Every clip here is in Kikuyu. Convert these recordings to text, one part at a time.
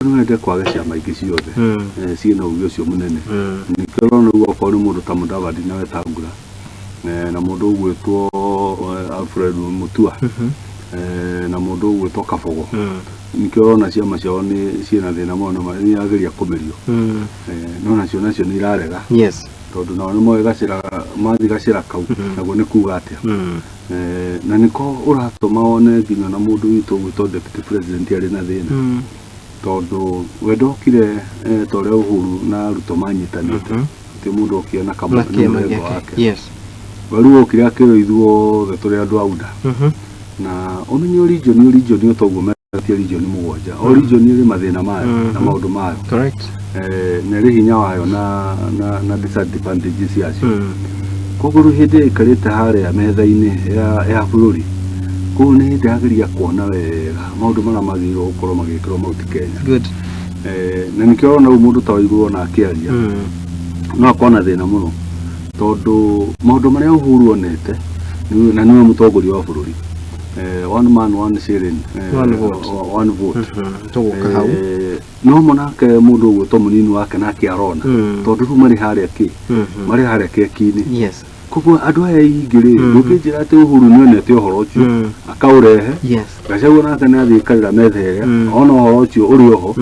No wende kwage ciama ingĩ ciothe ciĩna uge ũcio mũnene. Nĩkĩo ũrona rĩu okorwo nĩ mũndũ ta Mudavadi na Wetangula, na mũndũ ũgwĩtwo Alfred Mutua, na mũndũ ũgwĩtwo Kabogo, nĩkĩo ũrona ciama ciao nĩ ciĩna thĩna mũno na nĩ irageria kũmerio. No nacio nĩ irarega tondũ nao nĩ moĩ gacĩra mathiĩ gacĩra kau naguo nĩ kuga atĩa. Na nĩko ũratũma wone nginya na mũndũ witũ ũgwĩtwo deputy president arĩ na thĩna, tondũ we ndokire ta ũrĩa Uhuru na Ruto manyitanĩte. Gũtirĩ mũndũ okire na na kĩama mũrengo gĩake wake. We rĩu okire akĩrwo ithuothe tũrĩ andũ a UDA, na ũmenye o region, o region, o toguo metie region 7, o region ĩrĩ mathĩna mayo na maũndũ mayo, na ĩrĩ hinya wayo na disadvantages yacio. Koguo rĩu hĩndĩ ĩrĩa ĩikarĩte harĩa metha-inĩ ya bũrũri kũu, nĩ hĩndĩ ageria kuona wega maũndũ marĩa magĩrĩirwo gũkorwo magĩkĩrwo Mount Kenya. Na nĩkĩo ũrona rĩu mũndũ ta Waiguru ona akĩaria no akorwo na thĩna mũno, tondũ maũndũ marĩa Uhuru onete na nĩwe mũtongoria wa bũrũri, one man, one shilling, one vote. One vote. Tũgũka hau. No monake mũndũ ũgwĩtwo mũnini wake nake arona, tondũ rĩu marĩ harĩa kĩ marĩ harĩa keki-inĩ. Koguo andũ aya aingĩ rĩ, ndũngĩnjĩra atĩ Uhuru nĩonete ũhoro ũcio akaũrehe. Gachagua nake nĩ athiĩ karĩra metha ĩrĩa ona ũhoro ũcio ũrĩ oho,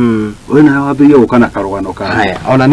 we nawe wambĩrĩrie gũka na karũgano kake. Haya, ona